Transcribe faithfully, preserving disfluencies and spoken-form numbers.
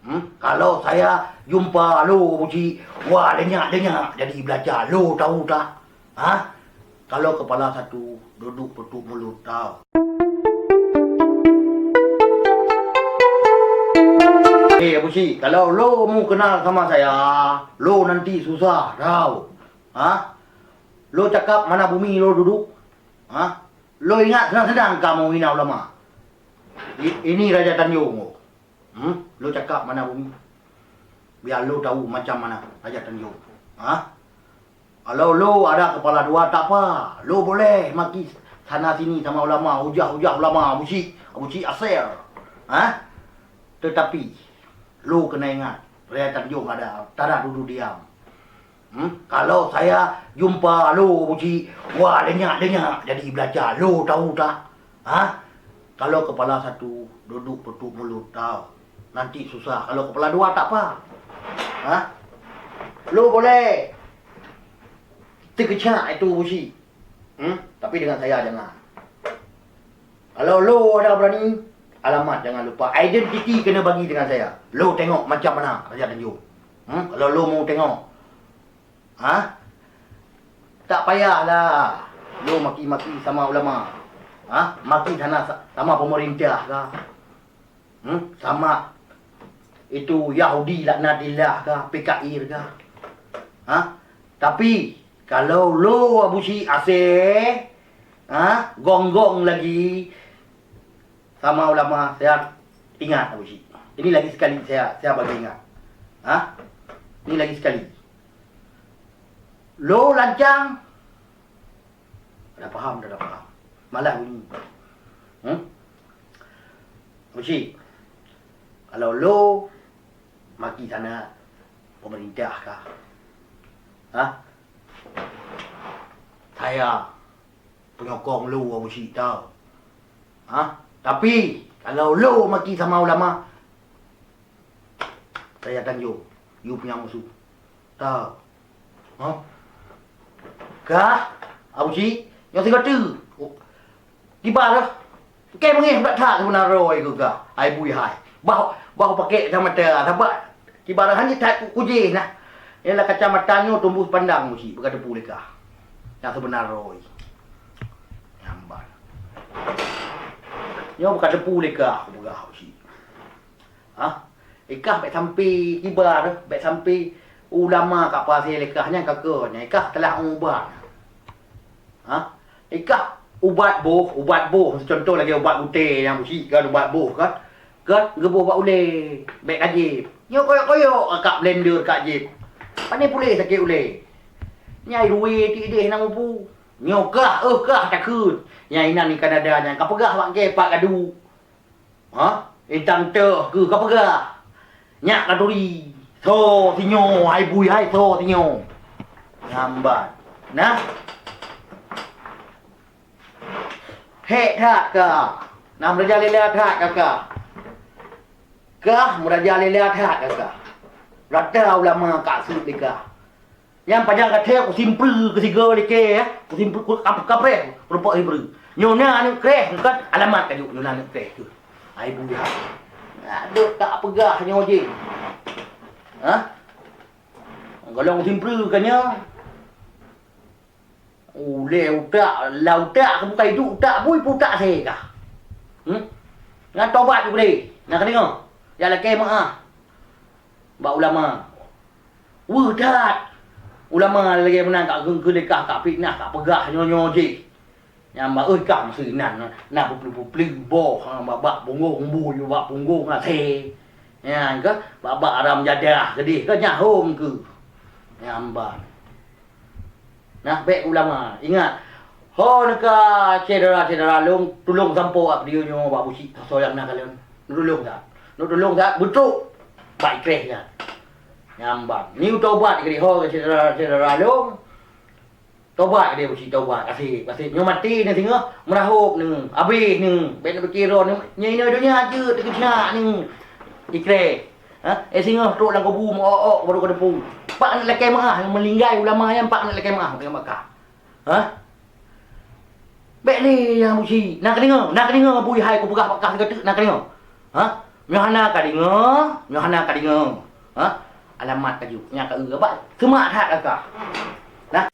Hmm? Kalau saya jumpa lo Abu Syik, wah, lenyak-lenyak jadi belajar. Lo tahu tak? Ha? Kalau kepala satu duduk tutup mulut, tahu. Eh, Abu Syik, kalau lo mau kenal sama saya, lo nanti susah, tahu. Ha? Lo cakap mana bumi lo duduk? Ha? Lo ingat senang-senang kamu hina ulama. I- ini Raja Tanjung. Hmm? Lo cakap mana bumi? Biar lo tahu macam mana Raja Tanjung. Ha? Kalau lo ada kepala dua tak apa. Lo boleh maki sana sini sama ulama, hujah-hujah ulama, Abu Syik, Abu Syik Asel. Ha? Tetapi lo kena ingat, Raja Tanjung ada, tak ada duduk diam. Hmm? Kalau saya jumpa lo Abu Syik, wah, lenyak-lenyak jadi belajar. Lo tahu tak? Ha? Kalau kepala satu duduk tutup mulut, tahu. Nanti susah. Kalau kepala dua tak apa. Ha? Lo boleh terkecak itu Abu Syik. Hmm? Tapi dengan saya jangan. Kalau lo ada berani, alamat jangan lupa. Identiti kena bagi dengan saya. Lo tengok macam mana Raja Tanjung. Hmm? Kalau lo mau tengok. Ha? Tak payahlah lo maki-maki sama ulama. Ha? Maki sana sa- sama pemerintah kah? Hmm? Sama itu Yahudi laknatillah kah? P K I kah? Ha? Tapi kalau lo Abu Syik Aseh, ha? Gong-gong lagi sama ulama, saya ingat Abu Syik. Ini lagi sekali saya saya bagi ingat. Ha? Ini lagi sekali. Lo lancang, ada paham, ada paham. Malah bunyi. Hmm? Abu Syik, kalau lo maki sana pemerintah kah? Ha? Saya penyokong lo Abu Syik tau. Ha? Tapi kalau lo maki sama ulama, Raja Tanjung, you punya musuh. Tau. Ha? Kah? Abu Syik, nyoe sigoe teuk. Kiban dah. Keu meungéh brat that seubeunar droe keu kah. Hai bui hai. Bah, bah pakék kacamata, sabab kiban dah hana that kujéh nah. Ialah kacamata nyoe tumbôh pandang Abu Syik, beuka teupeu lé kah. Nyang seubeunar droe. Nyambat. Nyoe beuka teupeu lé kah, kupeugah Abu Syik. Ha? Ikah bèk sampai kiban, bèk sampai ulama ka pasé lé kah nyan ka keu nyan. Ikah telah ubat. Ha? Ikah ubat boh, ubat boh, contoh lagèe ubat gutèe nyang Abu Syik kan, ubat boh kan. Kan geuboh bak ulèe, bèk ka jieb. Nyoe koyok-koyok ka blender ka jieb. Pane puléh sakét ulèe. Nyang rue ti idéh na mupu. Nyoe kah, eh kah takheun. Nyang inan ikan dada nyan ka peugah bak gèt pat gadu. Ha? Intang teuh keuh ka peugah. Nyak ka turi. Soe sinyoe, hai bui hai, soe sinyoe. Nyambat. Nah. Hék that kah. Nah, meurajalela that kah kah. Kah meurajalela that kah kah. Rata ulama ka seuet lé kah. Nyang pajan ka thèe kusimpreu keu sigoe lé kèe, ya. Kusimpreu, ku-, kap-, kapreh, kureumpok simpreu. Nyoe na aneuk kreh, bukan alamat ka jok nyoe na aneuk kreh tu. Ai buya. Aduh, tak peugah nyoe jih. Ha? Golom simpreu ka nyoe. Ulèe utak, lam utak, bukai duek utak bui, pih utak asèe kah. Hmm? Nyan tobat ju keudeh. Na ka deungoe? Jak lakèe meu'ah bak ulama. Weueh that! Ulama lagèe meunan ka geukheun lé kah, ka fitnah, ka peugah nyoe-nyoe jih. Nyang ba-, oi, kah meusinan, na peupleue-peupleue boh, ha, bak, bak punggong bui, bak punggong asèe. Nyan keuh, bak, bak haram jadah keudeh, keuh nyahom keuh. Nyang ban. Nah, bèk ulama. Ingat, ho neuka syedara-syedara lôn, tulông sampoe bak video nyoe bak Abu Syik, soe nyang na kalon. Neutulông that. Neutulông that, beutôi bak ikreh nyan. Nyang ban. Ni tobat keudeh ho keu syedara-syedara lôn. Tobat keudeh Abu Syik, tobat. Asyik, asyik. Nyoe maté neuh singoh, meurahôb neuh, abéh neuh. Bèk neupike droe neuh. Nyoe inoe donya jeuet, teukeucak neuh. Ikreh. Ha? Eh, singoh trok lam kubu meu-ok-ok baru ka teupeu. Pat aneuk lakèe meu'ah, meuninggai ulama nyan, pat aneuk lakèe meu'ah, lakèe meu'ah. Ha? Bèk lé nyang Abu Syik. Na kadeungoe, na kadeungoe, bui hai kupeugah bak kah sigoe teuk, na kadeungoe. Ha? Nyoe hana ka deungoe, nyoe hana ka deungoe. Ha? Alamat ka jeuet, nyan ka eu. Bah, seumah that gata. Nah.